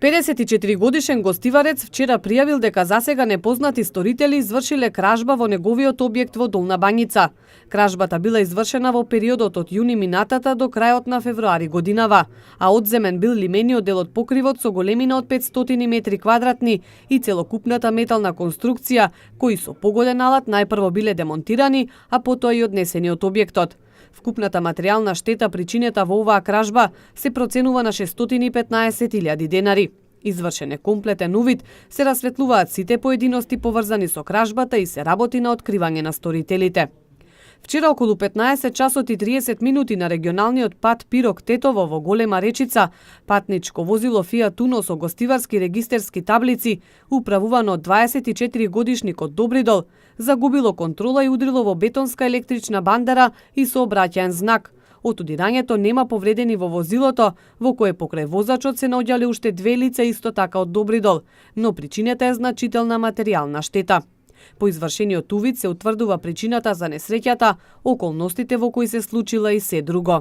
54-годишен гостиварец вчера пријавил дека засега непознати сторители извршиле кражба во неговиот објект во Долна Бањица. Кражбата била извршена во периодот од јуни минатата до крајот на февруари годинава, а одземен бил лимениот дел од покривот со големина од 500 метри квадратни и целокупната метална конструкција, кои со погоден алат најпрво биле демонтирани, а потоа и однесени од објектот. Вкупната материјална штета причинета во оваа кражба се проценува на 615.000 денари. Извршен е комплетен увид, се расветлуваат сите поединости поврзани со кражбата и се работи на откривање на сторителите. Вчера околу 15 часот и 30 минути на регионалниот пат Пирок-Тетово во Голема Речица, патничко возило Фиат Уно со гостиварски регистерски таблици, управувано од 24-годишникот Добридол, загубило контрола и удрило во бетонска електрична бандера и сообраќаен знак. Од удирањето нема повредени во возилото, во кое покрај возачот се наоѓале уште две лица исто така од Добридол, но причината е значителна материјална штета. По извршениот увид се утврдува причината за несреќата, околностите во кои се случила и се друго.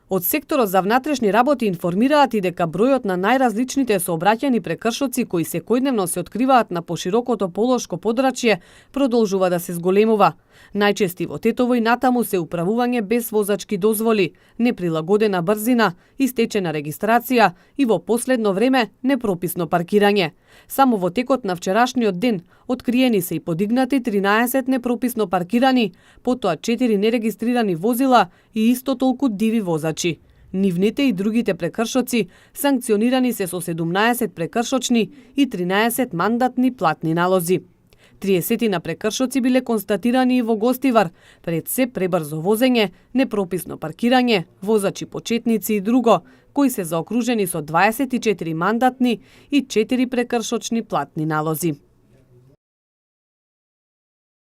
Од секторот за внатрешни работи информираат и дека бројот на најразличните сообраќајни прекршоци кои секојдневно се откриваат на поширокото полошко подрачје продолжува да се зголемува. Најчести во Тетово и натаму се управување без возачки дозволи, неприлагодена брзина, истечена регистрација и во последно време непрописно паркирање. Само во текот на вчерашниот ден откриени се и подигнати 13 непрописно паркирани, потоа 4 нерегистрирани возила и исто толку диви возачи. Нивните и другите прекршоци санкционирани се со 17 прекршочни и 13 мандатни платни налози. 30 на прекршоци биле констатирани и во Гостивар, пред се пребрзо возење, непрописно паркирање, возачи почетници и друго, кои се заокружени со 24 мандатни и 4 прекршочни платни налози.